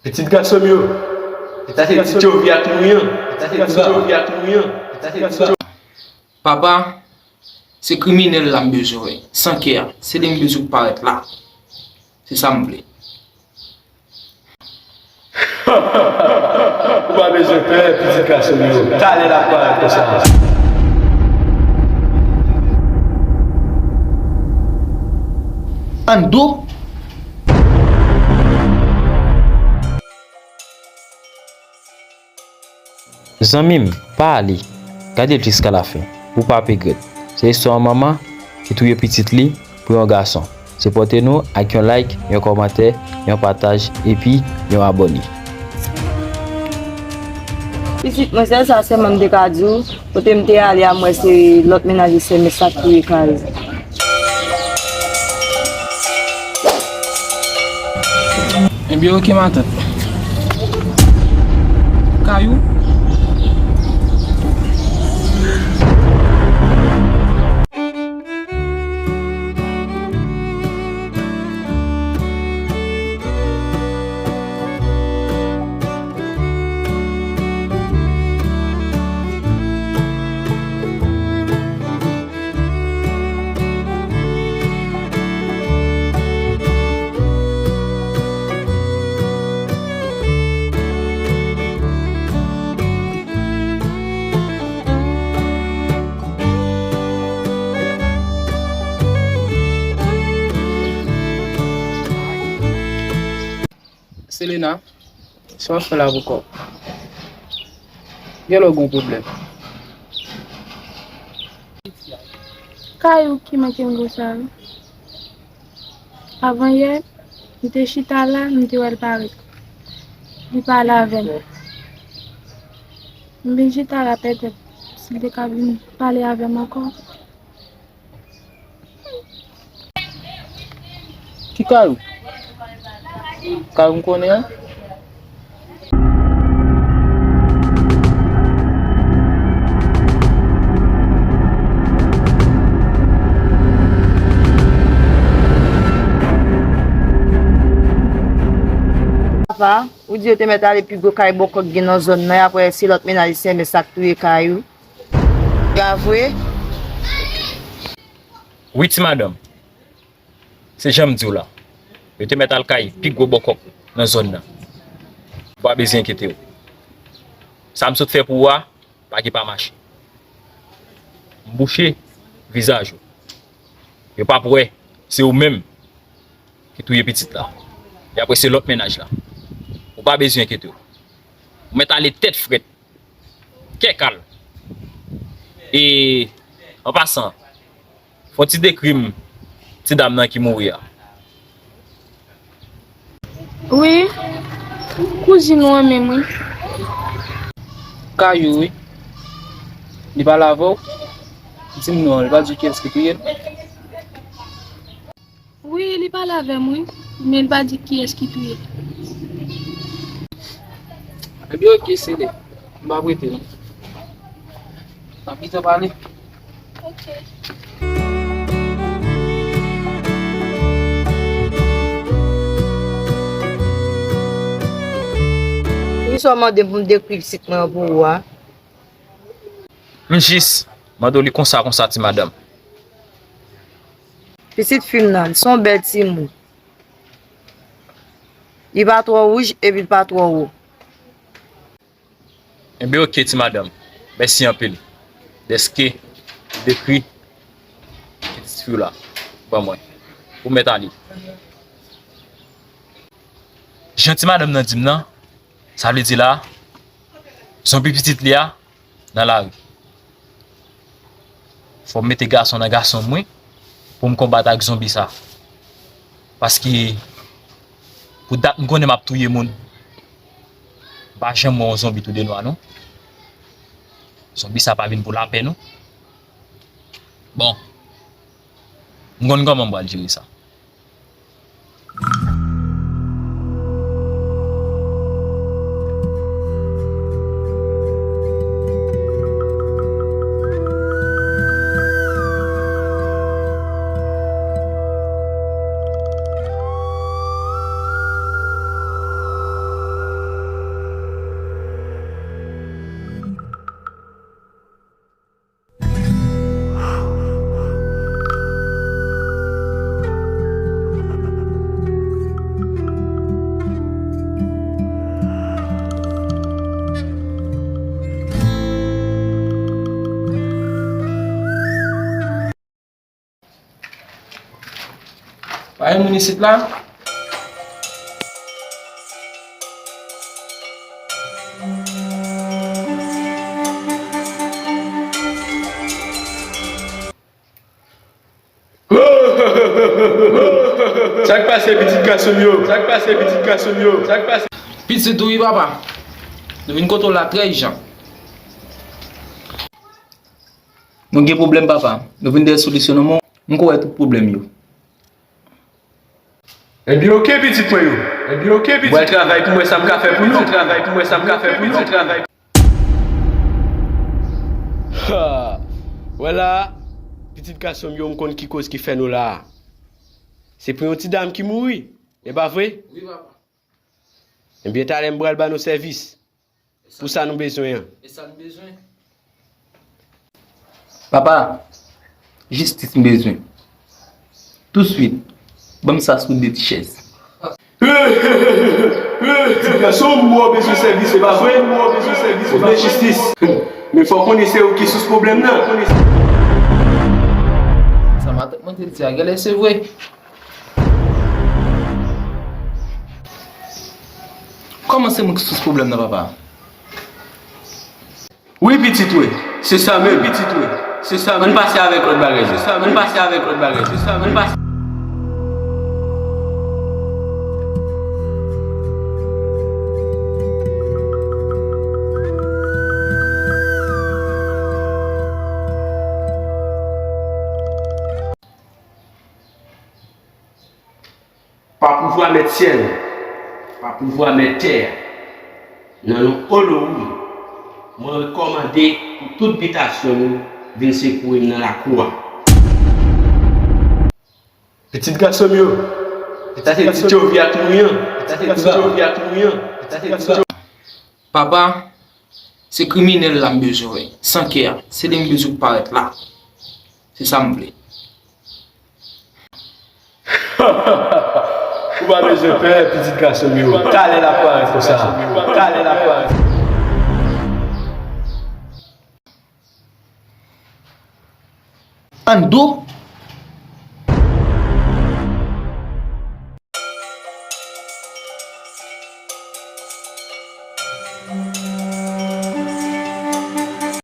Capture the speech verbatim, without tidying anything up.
Pitit gason m yo, sa se ti tchovi a k mouri an. Sa se ti tchovi a k mouri an. Sa se ti tchovi. Papa, se kriminèl la m bezwen wè. San kè a, se li m bezwen parèt la. Se sa m vle. Ou pa bezwen pè, pitit gason m yo. Talè l ap parèt konsa. Ando? Zanmi m, pa ale. Gade l jiska lafen. Ou p ap regrèt. Se istwa yon manman ki touye pitit li pou yon gason. Sipòte nou ak yon like, yon kòmantè, yon pataj, epi yon abòne. Pitit mwen, sèl sa sèlman m te ka di w, kote m te ale a, m wè se lòt mennaj li sèmen sa k touye Kayou. Ebyen, oke, matant. Kayou? Selena, sa w ap fè la pou kò w? Genlè w gen yon pwoblèm. Kayou ki manke m konsa, wi. Avan yè, m te chita la, m te wè l parèt. Li pale avè m. M vin chita la, petèt, si l te ka vin pale avè m ankò. Ki Kayou? Kayou m konnen an? Papa, ou di yo te mèt ale pi gwo kay bòkò k gen nan zòn nan, apre se lòt mennaj sèmen sa k touye Kayou. Sa vre? Wi, ti madanm. Se jan m di w la. Yo te mèt al kay pi gwo bòkòk nan zòn nan. Ou pa bezwen enkyete w. Sa m sot fè pou ou a, pa gen pa mache. M bouche vizaj ou. Yo p ap wè se ou menm ki touye pitit la. Y ap wè se lòt mennaj la. Ou pa bezwen enkyete w. Ou mèt ale tèt frèt. Kè kal. E, an pasan, fè yon ti dekri m ti dam nan ki mouri a. Wi, kouzin mwen menm, wi. Kayou, wi. Li pale avè w? Di m non, li pa di w kiyès ki touye l? Wi, li pale avè m, wi, men li pa di kiyès ki touye l. Ebyen, oke, sede. M p ap rete, non. N ap pito pale. Oke. Poukisa w mande m pou m dekri pitit mwen an pou ou a? M jis mande w li konsa, konsa, ti madanm. Pitit fi m nan, li se yon bèl timoun. Li pa twò wouj epi li pa twò wo. Enben, oke, ti madanm. Mèsi anpil dèske ou dekri pitit fi w la ban mwen. Ou mèt ale. Jan ti madanm nan di m nan, sa vle di la, zonbi pitit li a nan lari. Fò m mete gason nan gason m, wi, pou m konbat ak zonbi sa. Paske, pou dat m konnen m ap touye moun. M pa janm wè yon zonbi toudevwa, non. Zonbi sa pa vin pou lapè, non. Bon, m konn kòman m pral jere sa. Moun isit la. Sa k pase, pitit gason m yo? Sa k pase, pitit gason m yo? Sa k pase? Pitit ou wi, papa. Nou vin kote w la trè ijan. Nou gen pwoblèm, papa. Nou vin dèyè solisyon nou, men m ko wè tout pwoblèm yo. Ebyen, oke, pitit mwen yo. Ebyen, oke, pitit. Mwen travay pou mwen, sa m ka fè pou nou. Travay pou mwen, sa m ka fè pou nou. Travay. Ha! Wè la, pitit gason m yo, m konn ki koz ki fè nou la a. Se pou yon ti dam ki mouri, e pa vre? Wi, papa. Ebyen, talè m pral ba nou sèvis. Pou sa nou bezwen an. E sa nou bezwen. Papa, jistis m bezwen. Touswit, ban m sa sou de ti chèz. Ti gason m, ou bezwen sèvis, se pa vre? Ou bezwen jistis. Men fò w konnen se ou ki sous pwoblèm nan. Sa matant mwen te di a, genlè se vre. Kòman se mwen ki sous pwoblèm nan, papa? Wi, pitit, wi. Se sa menm. Pitit, wi. Se sa menm. Ann pase avèk lòt bagay. Se sa menm. Ann pase avèk lòt bagay. Se sa menm. Ann pase. Pa pouvwa mèt syèl, pa pouvwa mèt tè a, nan non Olowoum, mwen rekòmande pou tout bitasyon nou vin sekouye m nan lakou a. Pitit gason m yo, sa se ti tchovi ak mouyan, sa se ti tchovi ak mouyan, sa se ti tchovi. Papa, se kriminèl la m bezwen wè, san kè a, se li m bezwen k parèt la. Se sa m vle. Ou pa bezwen pè, pitit gason m yo. Talè l ap parèt konsa. Talè l ap parèt. Ann do,